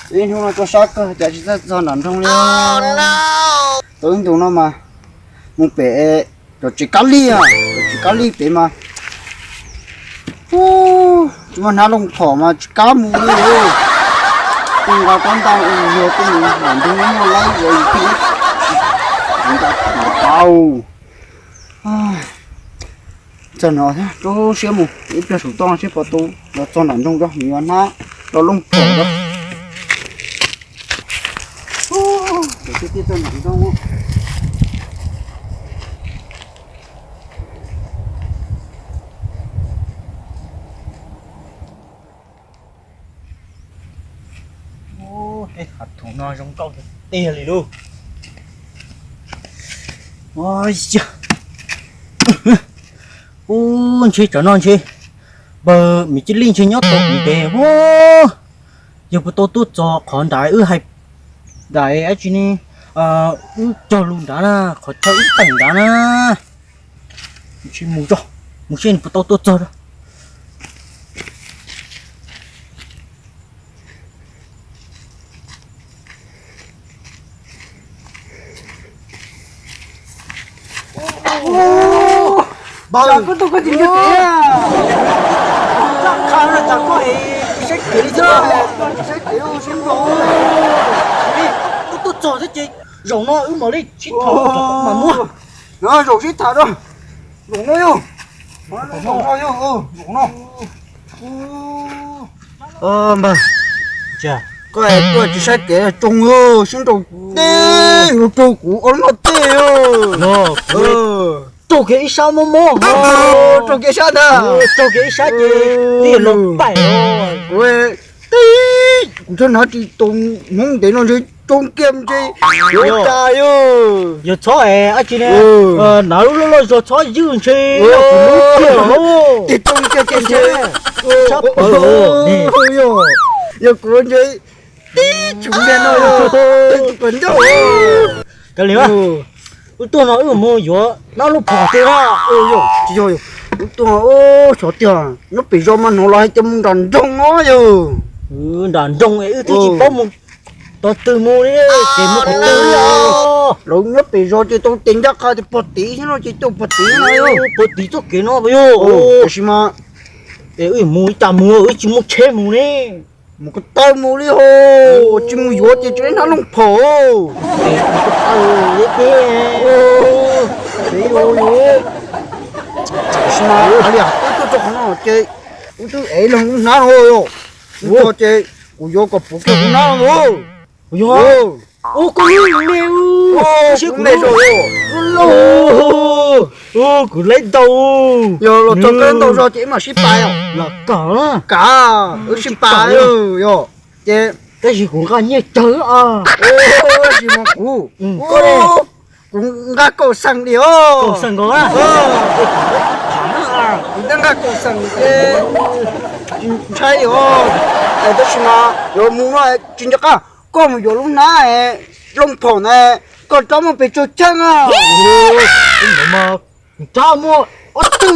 Ib hnub no tuaj sab kawg cas tsis txawj txog nram nroog li. Tau ib ntus no mas mus pem cov tsev kab lig, cov tsev kab lig pem mas tsis muaj hnab looj phom mas tsis kam mus li. Kuv nqa rab ntaj mus yog kuv mus nram nroog muaj laib nqa tau. Txog no rau siab mus ib pliag saum toj seb puas tau los txog nram nroog rau mus yuav hnab los looj phom rau. Tej hav thuv no zoo nkauj tiag tiag li lauj. Ub, ntshe cov no ntshe npawg Mim Cia Lij ntshe nyob tau ntev ua. Yog puas tau tuaj txog qhov nrad wb hais nrad dab tsi ne, wb cog lus nrad na, qhov chaw wb teem nrad na. Mus, mus seb nws puas tau tuaj txog. Npawg, koj tuaj koj tsis nco kev, koj qha no cas koj es tsis saib kev li thiab, tsis saib kev sib nrog. Koj tuaj txog thiab ces zaum no wb mam li sib tham mas muab. No zaum sib tham rau, zaum no yog, zaum no yog, zaum no. Npawg, koj tuaj tsis saib kev tsoo, sib nraus tej los raug kuv ob lub noj tej. Raug kiag ib sab mob mob, raug kiag ib sab ntag, raug kiag ib sab ces tib los paim. Kuv tib, kuv txhob hnav tsis tus hmoob ntev no ntshe tsoo kiag ntshe yuav tas yog. Yog txhob es dab tsi ne, hnav lub loj loj zog txhob ywj ntshe yog kuv lub kiag los. Tig tsoo kiag kiag ntshe sab pawg. Yog kuv ntshe tib tsuv ntiag no yog tus kom ncauj. Kav liam, wb tuaj no wb mus yuav hnab looj phom tiag. Tsis yog, wb tuaj xyov tiag, nyob pem zos mas hnov los hais tias mus nram nroog no yog. Nram nroog es wb twb tsis paub mus tog twg mus li, ces mus qhov twg li os. Lawv nyob pem zos ces tau tes ncaj qha tias pog tid xwb no ces tuaj pog tid no yog. Pog tid txoj kev no yog. Tiam sis mas es wb mus ib cas mus, wb tsis muaj tsheb mus ne. Mus ko taw mus li ho, tsis mus yuav ces tsis hnab looj phom. Tiam sis mas wb tuaj txog qhov no ces wb twb ev los hnab no, wb txog ces kuv yuav kom puv kiag kuv hnab no. Yog, ua kuv me, kuv me zog, kuv laib ntau. Yog los txog koj ntau zog ces wb mam sib pab os. Los kawg, kav wb sib pab yog ces tab sis kuv nqa nyiaj tsawg os. Tab sis mas kuv, kuv nqa kaum xeem li os. Kaum xeem nkaus na. Kuv nqa kaum xeem ces ntshai os. Tab sis mas yuav mus no tsis nco qab, koj mus yuav lub hnab looj phom na, koj rab muaj pes tsawg cheej a? Kuv rab muaj ob cheej,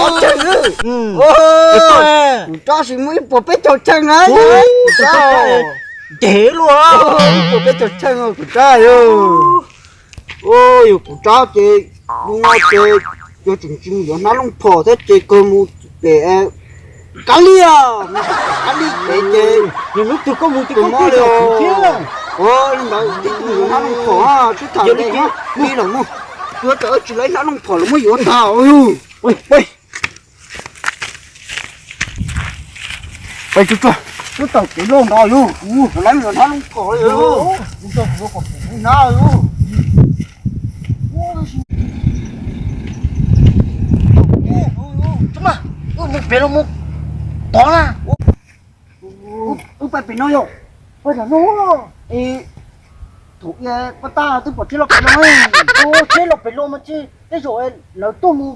ob cheej. Kuv rab sis muaj ib puas peb caug cheej na. Kuv rab ntev luaj, ib puas peb caug cheej kuv rab yog. Yog kuv rab ces lub no ces yog tseem tsis mus yuav hnab looj phom thiab ces kawg mus pem Kab Lis, mus pem Kab Lis pem ces hnub twg koj mus ces koj tuaj yuav kuv thiab. Ua li ntawd tib tug yuav hnab looj phom sib tham li lawm mus, yuav tau tsis laib hnab looj phom los muab yuav tag. Peb tsuag tsuag, twb tau kev loj nrad yog, kuv laib mus yuav hnab looj phom li yog, kuv tau kuv yuav kom kuv hnab yog. Wb mus pem los mus tod na. Wb pais pem no yog, pais nram no. Es thaum ub pab tag twb pom tsheb los pem no, tsheb los pem no mas tsis tej zaum lawv tuaj mus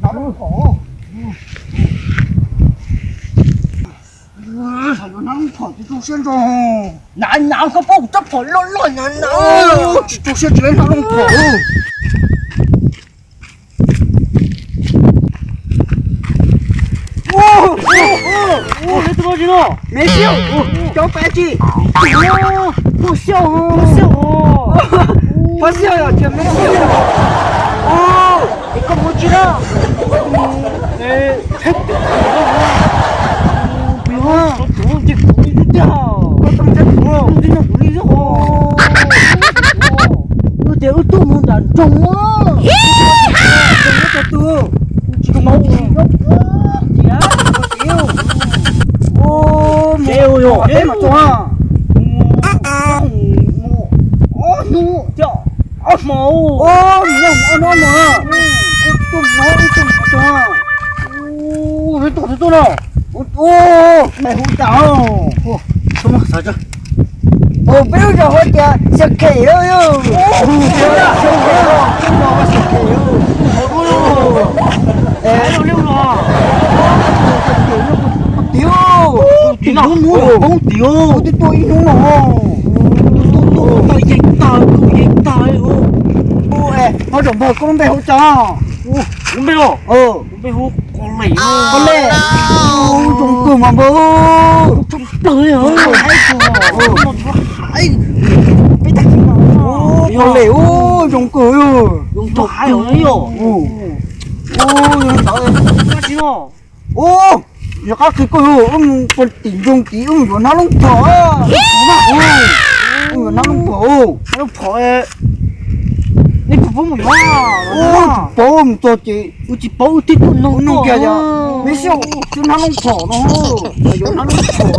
Hnab lub phom. Yuav hnab lub phom tsis tu siab ntso. Nav nav koj pub kuv rab phom loj loj nav nav. Tsis tu siab tsis hnab lub phom. Me xyaum, cov pab tsi? Pab xyaum, pab xyaum, pab xyaum yog tias me xyaum. Es koj mus tsi na? Koj tau ntse kuv li xwb. Wb tias wb tuaj mus nram nroog. Tsis tau mus tias. Mus peb mas txog. Ob hnub thiab ob hmo. Ob hnub ob hmo. Wb tuaj mus wb tuaj mus txog. Ub, tuaj tuaj no. Ub, me hu cas? Peb lub zos hu tias Xia Khem. Xia Khem, Xia Khem. Tiag, tim lub hnub poob tiag. Twb tuaj ib hnub no. Tuaj tuaj tuaj tau yeej tag, yeej tag. Ho zaum npawg, koj lub npe hu cas? Lub npe os? Lub npe hu Qos Lem. Qos Lem. Zoo kawg mas npawg. Peb tag kis no. Qos Lem, zoo kawg. Zoo kawg. Ub, yog qab qhia koj, wb mus puag tim nroog tid, wb mus yuav hnab loob phom. Wb yuav hnab loob phom. Hnab loob phom, nej puas paub mus yuav? Tsis paub, mus txog ces wb tsis paub, wb thiaj tuaj nug kiag yog me xyaum, wb hnab loob phom no, yuav hnab loob phom,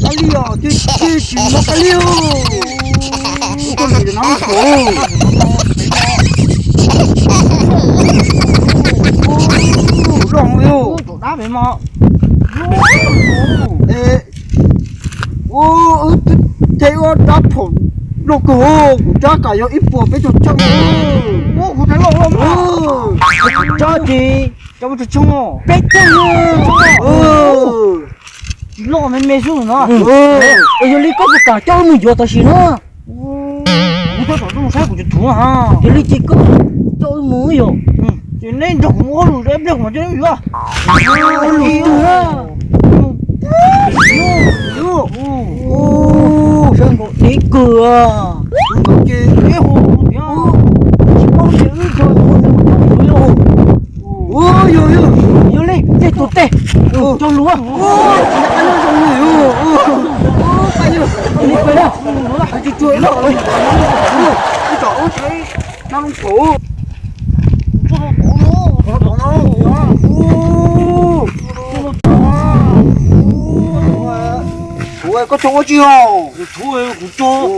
kab li os, tsis muaj kab li. Wb tuaj mus yuav hnab loob phom. Loj yog. Wb thiaj ua rab phom loj kawg, kuv rab kam yog ib puas peb caug cheej. Kuv rab loj loj. Rab ces peb caug cheej. Tsis loj me me xwb no. Yog li koj puas kam coj wb mus yuav tam sim no? Kuv tab tom tuaj mus saib kuv cov thuv. Yog li ces koj coj wb mus yom. Ces neb nrog kuv ua lus ib pliag kuv mam coj wb yuav. Saib nkaus dev kawg. Tsis paub tias wb yog Yog li tej tus tej cog lus. Koj cog ua tsi os? Kuv cog tau.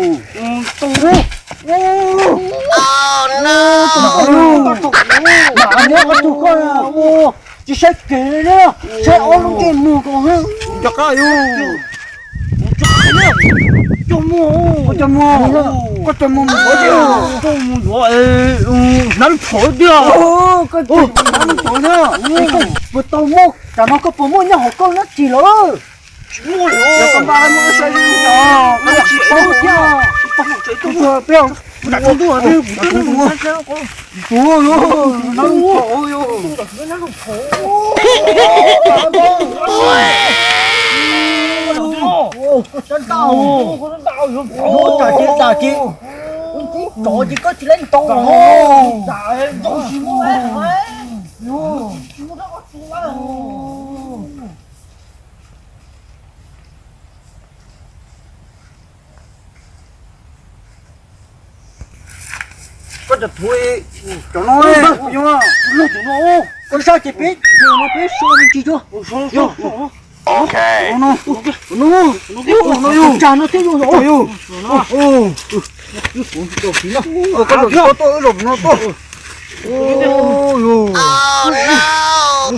Tsis saib kev li, saib ob lub ntsej muag ko. Cog qab yus. Cog muag, koj cog muag mus yuav tsi? Hnab lub phom tiag. Koj cog hnab lub phom na. Puas tau muaj, tsam no koj puas muaj nyob hauv koj dab tsi lawm? Tsis muaj li. Yog koj npaj muaj saib li os, koj tsis paub thiab. Tsis paub, tsis paub. Hnab lub phom yog. Tsam ces, tsam ces tsov ces koj tsis laib ntaus. Koj cov thuv, cov no, koj sab ces peb, peb so me ntsis tso. Yog, no, no, no, no, yog, tsag no thiab yog, yog, koj los no tuaj, los no tuaj.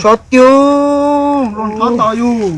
Sab tiag, los ntshav tas yog.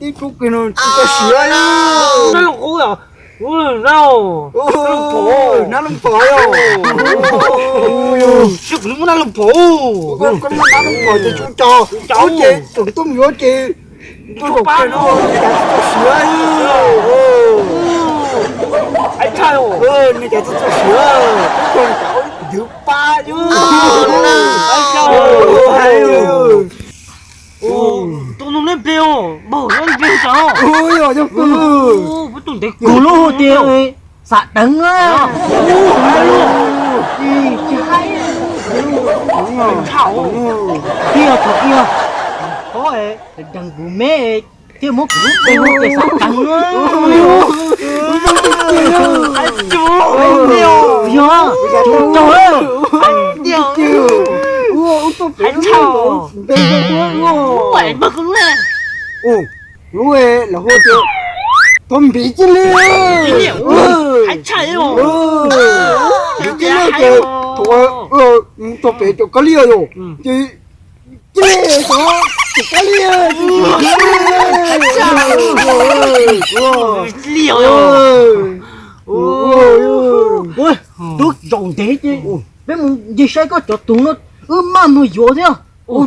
Ib tug kiag no tsis tau siav. Nab loo qub os. Nab loo pov yog. Siab kuv muab nab loo pov. Koj muab nab loo pov ces tsis tso. Ces tseem tuaj mus yuav ces tus pab no cas tsis tau siav. Nws cas tsis tau siav. Tus pab yog. Tus no neb npe os, npawg neb npe os. Peb tus ntev kawg lub tias Xam Deev. Tij thaum ib, qhov deev kuv me thiaj muab kuv lub npe hu tias Xam Deev. Yog, tsis tau. Hais txhaum. Lub lawv hu tias Tub Npiv Cib Liaj. Npiv Cib Liaj ces thaum mus txog pem cov kab liaj yom, ces Cib Liaj tod, ces kab liaj. Tub, zaum ntev ces peb mus ncig saib koj cov tug no, wb maj mus yuav thiab. Ib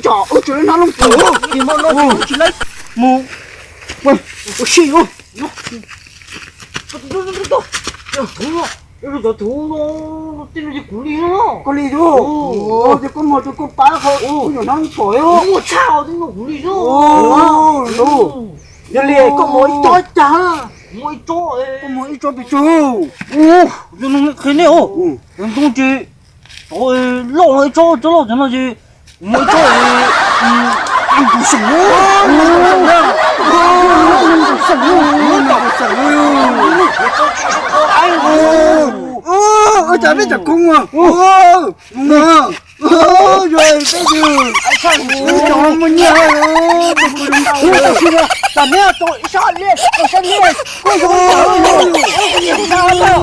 tsam wb tseem nab loo pov, ces hmo no tsis laib mus ua si. Cov tug no, tej no ces kuv li no. Koj li os, ces koj mus rau koj pab qhov kuv nyuam nab loo pov. Muaj tshaj os, tej no kuv li os. Yog li koj mus ib tsob cas? Koj mus ib tsob pes tsawg? Qhia nej os, ntoo ces tod loj no ib tsob, tsob loj cov no ces mus ib tsob, tus seem, tus seem, tus seem. Ua cas peb cov koob, yog peb cov muaj nyiaj, tam neb tus ib sab liaj, tus sab liaj, kuj yog tus sab liaj.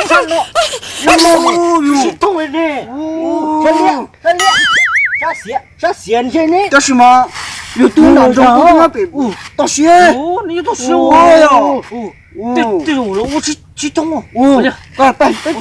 Sab no, sab no, sib thooj li ne. Sab liaj, sab liaj, sab xiav, sab xiav ntshe ne. Tab sis mas yus twb nram nroog, twb nyob pem toj siab. Nws nyob toj siab. Tej zaum lawv ua sib thooj. Peb, peb, peb.